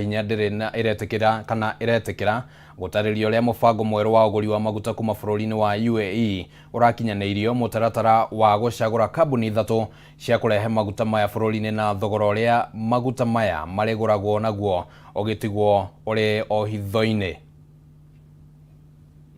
Hinya ndĩrĩ na ĩretĩkĩra kana ĩretĩkĩra gũtarĩria ũrĩa mũbango mwerũ wa ũgũri wa maguta kuma bũrũri-inĩ wa UAE ũrakinyanĩirio, mũtaratara wa gũcagũra kambuni ithatũ cia kũrehe maguta maya bũrũri-inĩ na thogora ũrĩa maguta maya marĩgũragwo naguo ũgĩtigwo ũrĩ o hitho-inĩ.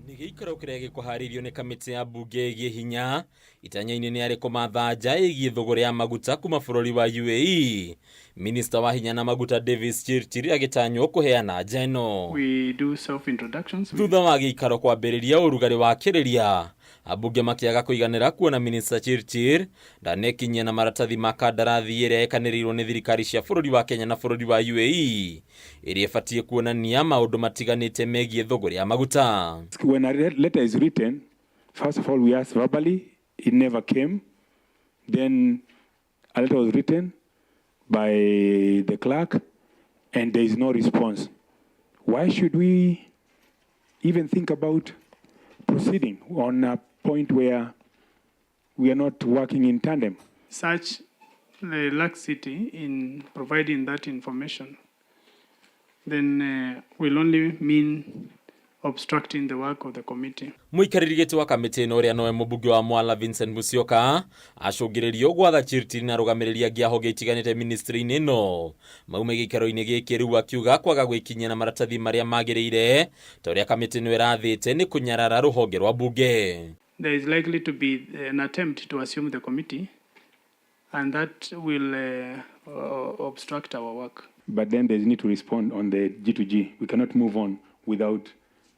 Nĩ gĩikaro kĩrĩa gĩkũharĩirio nĩ kamĩtĩ ya mbunge ĩgiĩ hinya Itanya-inĩ nĩ arĩ kũmatha nja ĩgiĩ thũgũrĩ ya maguta kuma bũrũri wa UAE. Minista wa hinya na maguta Davis Chirchir agĩtanywo kũheana nja ĩno. We do self introductions. Thutha wa gĩikaro kwambĩrĩria ũrugarĩ wa kĩrĩria, ambunge makĩaga kũiganĩra kuona Minista Chirchir ndanekinyia na maratathi ma kandarathi ĩrĩa ĩkanĩrĩirwo nĩ thirikari cia bũrũri wa Kenya na bũrũri wa UAE ĩrĩa ĩbatiĩ kuonania maũndũ matiganĩte megiĩ thũgũrĩ ya maguta. When a letter is written, First of all, we asked verbally, it never came. Then a letter was written by the clerk, and there is no response. Why should we even think about proceeding on a point where we are not working in tandem? Such the laxity in providing that information then will only mean obstructing the work of the committee. Mũikarĩri gĩtĩ wa kamĩtĩ ĩno ũrĩa nowe mũmbunge wa Mwala Vincent Musyoka acũngĩrĩrio gwatha Chirchir na arũgamĩrĩri angĩ a honge itiganĩte ministry-inĩ ĩno maume gĩikaro-inĩ gĩkĩ rĩu akiuga kwaga gwĩkinyia na maratathi marĩa magĩrĩire ta ũrĩa kamĩtĩ ĩno ĩrathĩte nĩ kũnyarara rũhonge rwa mbunge. There is likely to be an attempt to assume the committee and that will obstruct our work. But then there's need to respond on the G2G. We cannot move on without,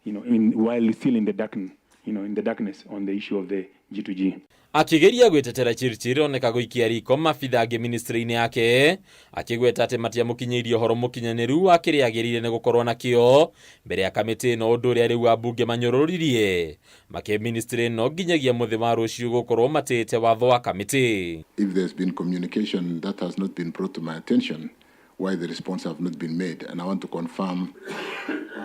you know, in, while still in the dark, you know, in the darkness on the issue of the G2G. Akĩgeria gwĩtetera Chirchir oneka gũikia riko mabitha angĩ ministry-inĩ yake akĩgweta atĩ matiamũkinyĩirie ũhoro mũkinyanĩru wa kĩrĩa agĩrĩire nĩ gũkorwo nakĩo mbere ya kamĩtĩ ĩno ũndũ ũrĩa rĩu ambunge manyũrũririe makĩ ministry ĩno nginyagia mũthĩ wa rũciũ gũkorwo matĩĩte watho wa kamĩtĩ. If there's been communication that has not been brought to my attention, why the response have not been made. And I want to confirm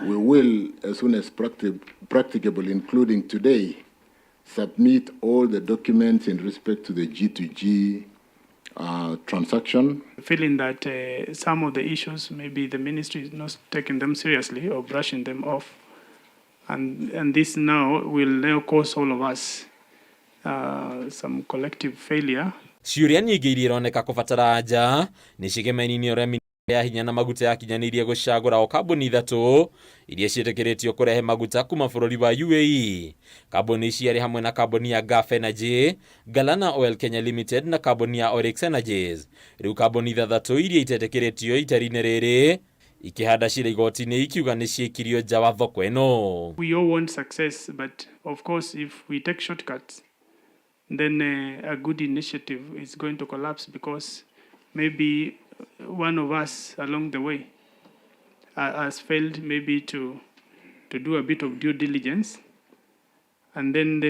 we will, as soon as practicable, including today, submit all the documents in respect to the G2G transaction. Feeling that some of the issues, maybe the ministry is not taking them seriously or brushing them off. And this now will now cause all of us some collective failure. Ciũria nyingĩ iria ironeka kũbatara anja nĩ cigemainie ũrĩa ya hinya na maguta yakinyanĩirie gũcagũra o kambuni ithatũ iria ciĩtĩkĩrĩtio kũrehe maguta kuma bũrũri wa UAE. Kambuni ici arĩ hamwe na kambuni ya Gulf Energy, Galana Oil Kenya Limited na kambuni ya Oryx Energies. Rĩu kambuni ithathatũ iria itetĩkĩrĩtio itari-inĩ rĩrĩ ikĩhanda cira igoti-inĩ ikiuga nĩ ciĩkirio nja wa thoko ĩno. We all want success, but of course if we take shortcuts, then a good initiative is going to collapse because maybe one of us along the way has failed maybe to do a bit of due diligence. And then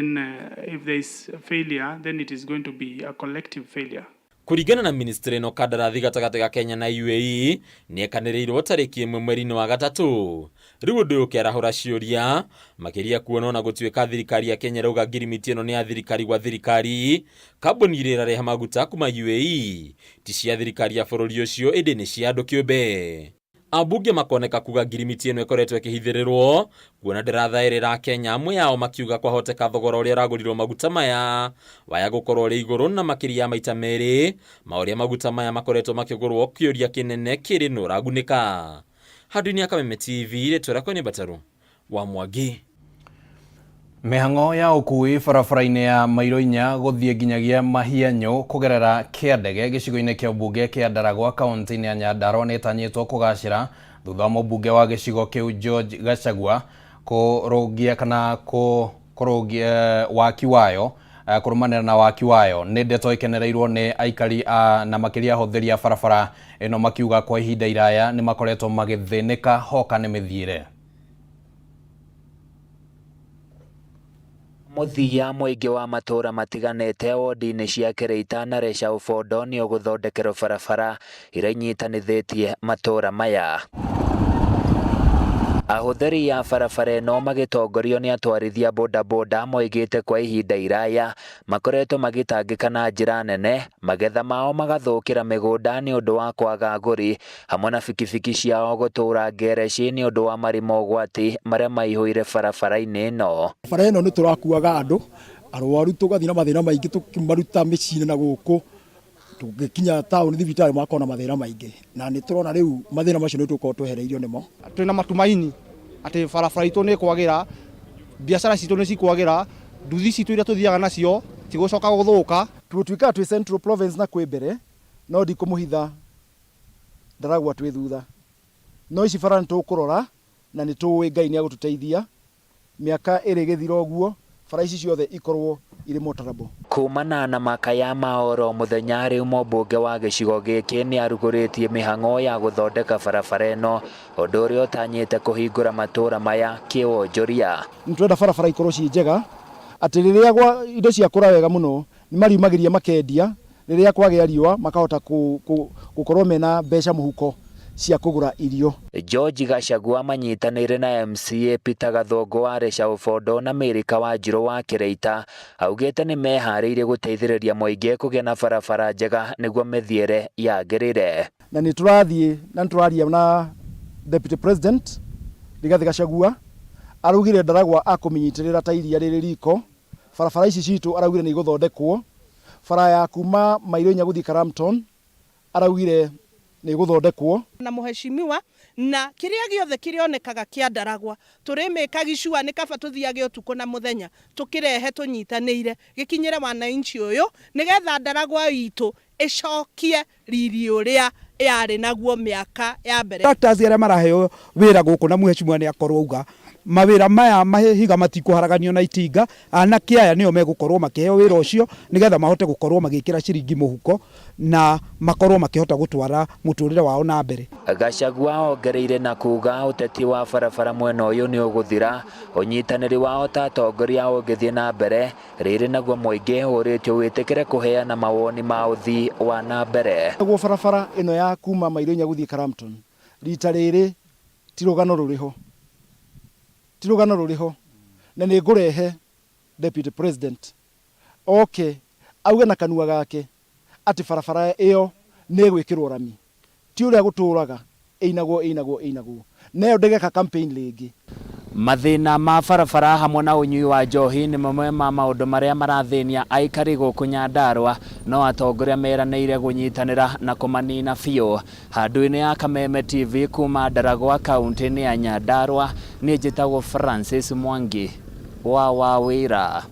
if there is a failure, then it is going to be a collective failure. Kũringana na ministry ĩno kandarathi gatagatĩ ga Kenya na UAE nĩ ĩkanĩrĩirwo tarĩki ĩmwe mweri-inĩ wa gatatũ. Rĩu ũndũ ũyũ ũkĩarahũra ciũria makĩria kuona ona gũtuĩka thirikari ya Kenya ĩrauga ngirimiti ĩno nĩ ya thirikari gwa thirikari, kambuni iria irarehe maguta kuma UAE ti cia thirikari ya bũrũri ũcio ĩndĩ nĩ cia andũ kĩũmbe. Ambunge makoneka kuga ngirimiti ĩno ĩkoretwo ĩkĩhithĩrĩrwo kuona ndĩrathaĩrĩra Kenya, amwe ao makiuga kwahoteka thogora ũrĩa ũragũrirwo maguta maya waya gũkorwo ũrĩ igũrũ na makĩria ya maita merĩ ma ũrĩa maguta maya makoretwo makĩgũrwo, kĩũria kĩnene kĩrĩ nũ ũragunĩka. Handũ-inĩ ya Kameme TV, rĩtwa rĩakwa nĩ Mbataru wa Mwangi. Mĩhang'o ya ũkui barabara-inĩ ya mairo inya gũthiĩ nginyagia Mahianyũ kũgerera Kĩandege gĩcigo-inĩ kĩa ũmbunge kĩa Ndaragwa kaunti-inĩ ya Nyandarua nĩ ĩtanyĩtwo kũgacĩra thutha wa mũmbunge wa gĩcigo kĩu George Gachagua kũrũngia kana kũrũngia waki wayo kũrũmanĩra na waki wayo. Nĩ ndeto ĩkenereirwo nĩ aikari a na makĩria ahũthĩri a barabara ĩno makiuga kwa ihinda iraya nĩ makoretwo magĩthĩnĩka hoka nĩ mĩthiĩre. Mũthia mũingĩ wa matũũra matiganĩte wodi-inĩ cia Kĩrĩita na Recha Ũbondo nĩ ũgũthondekerwo barabara iria inyitanithĩtie matũũra maya. Ahũthĩri a barabara ĩno magĩtongorio nĩ atwarithia bodaboda moigĩte kwa ihinda iraya makoretwo magĩtangĩka na njĩra nene, magetha mao magathũkĩra mĩgũnda nĩ ũndũ wa kwaga agũri, hamwe na bikibiki ciao gũtũũra ngereci nĩ ũndũ wa marima ũgwati marĩa maihũire barabara-inĩ ĩno. Bara ĩno nĩ tũrakuaga andũ arwaru tũgathiĩ na mathĩna maingĩ tũkĩmaruta mĩciĩ-inĩ na gũkũ tũgĩkinya taũni thibitarĩ magakorwo na mathĩna maingĩ na nĩ tũrona rĩu mathĩna macio nĩ tũgũkorwo twehereirio nĩmo. Twĩna matumaini atĩ barabara itũ nĩ ĩkwagĩra, biacara citũ nĩ cikwagĩra, nduthi citũ iria tũthiaga nacio tigũcoka gũthũka. Tũtuĩkaga twĩ Central Province na kwĩ mbere no ndikũmũhitha Ndaragwa twĩ thutha. No ici bara nĩ tũkũrora na nĩ tũĩ Ngai nĩ agũtũteithia mĩaka ĩrĩ ĩgĩthira ũguo bara ici ciothe ikorwo irĩ motorable. Kumana na makaya ma oro mũthenya rĩu mũmbunge wa gĩcigo gĩkĩ nĩ arugũrĩtie mĩhang'o ya gũthondeka barabara ĩno, ũndũ ũrĩa ũtanyĩte kũhingũra matũra maya kĩwonjoria. Nĩ tũrenda barabara ikorwo ciĩ njega atĩ rĩrĩa indo ciakũra wega mũno nĩ mariumagĩria makendia, rĩrĩa kwagĩa riũa makahota gũkorwo mena mbeca mũhuko cia kũgũra irio. George Gachagua manyitanĩire na MCA Peter Gathũngũ wa Rĩca Ũbondo na Mary Kawanjirũ wa Kĩrĩita augĩte nĩ meharĩirie gũteithĩrĩria mũingĩ kũgĩa na barabara njega nĩguo mĩthiĩre yagĩrĩre. Na nĩ tũrathiĩ na nĩ tũraria na Deputy President Rigathĩ Gachagua, araugire Ndaragwa akũmĩnyitĩrĩra ta iria rĩrĩ riko. Barabara ici citũ araugire nĩ igũthondekwo. Bara ya kuma mairo inya gũthiĩ Karamton araugire nĩ ĩgũthondekwo. Na mũheshimiwa na kĩrĩa gĩothe kĩrĩonekaga kĩa Ndaragwa tũrĩmĩka gicua nĩ kaba tũthiage ũtukũ na mũthenya tũkĩrehe tũnyitanĩire gĩkinyĩre wananchi ũyũ nĩgetha Ndaragwa itũ ĩcokie riri ũrĩa yarĩ naguo mĩaka ya mbere. Tractors arĩa maraheo wĩra gũkũ na mũheshimiwa nĩ akorwo auga mawĩra maya mahiga matikũharaganio na itinga, anake aya nĩo megũkorwo makĩheo wĩra ũcio nĩgetha mahote gũkorwo magĩkĩra ciringi mũhuko na makorwo makĩhota gũtwara mũtũrĩre wao na mbere. Gachagua ongereire na kuga ũteti wa barabara mwena ũyũ nĩ ũgũthira, ũnyitanĩri wao ta atongoria ũngĩthiĩ na mbere, rĩrĩ naguo mũingĩ ũrĩtio wĩtĩkĩre kũheana mawoni ma ũthii wa na mbere. Naguo barabara ĩno ya kuma mairo inya gũthiĩ Karamton rita rĩrĩ ti rũgano rũrĩ ho, ti rũgano rũrĩ ho, na nĩ ngũrehe Deputy President oke auge na kanua gake atĩ barabara ĩyo nĩ ĩgwĩkĩrwo rami, ti ũrĩa gũtũraga ĩinagwo ĩinagwo ĩinagwo, nayo ndĩgeka campaign rĩngĩ. Mathĩna ma barabara hamwe na ũnyui wa njohi nĩ mamwe ma maũndũ marĩa marathĩnia aikari gũkũ Nyandarua, no atongoria meranĩire gũnyitanĩra na kũmanina biũ. Handũ-inĩ ya Kameme TV kuma Ndaragwa kaunti-inĩ ya Nyandarua, niĩ njĩtagwo Francis Mwangi wa Wawĩra.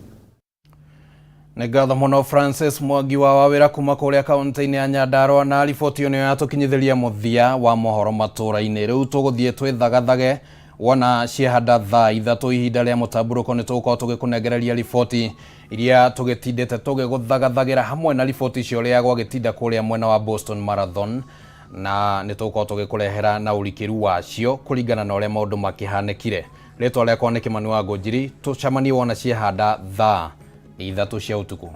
Nĩ ngatho mũno Francis Mwangi wa Wawĩra kuma kũrĩa kaunti-inĩ ya Nyandarua na riboti ĩyo nĩyo yatũkinyithĩria mũthia wa mohoro matũra-inĩ. Rĩu tũgũthiĩ twĩthagathage wona ciahanda thaa ithatũ ihinda rĩa mũtambũrũko nĩ tũgũkorwo tũgĩkũnengereria riboti iria tũgĩtindĩte tũgĩgũthagathagĩra hamwe na riboti icio ũrĩa gwagĩtinda kũrĩa mwena wa Boston Marathon, na nĩ tũgũkorwo tũgĩkũrehera na ũrikĩru wacio kũringana na ũrĩa maũndũ makĩhanĩkire. Rĩtwa rĩakwa nĩ Kĩmani wa Ngũnjiri, tũcemanie wona ciahanda thaa ithatũ cia ũtukũ.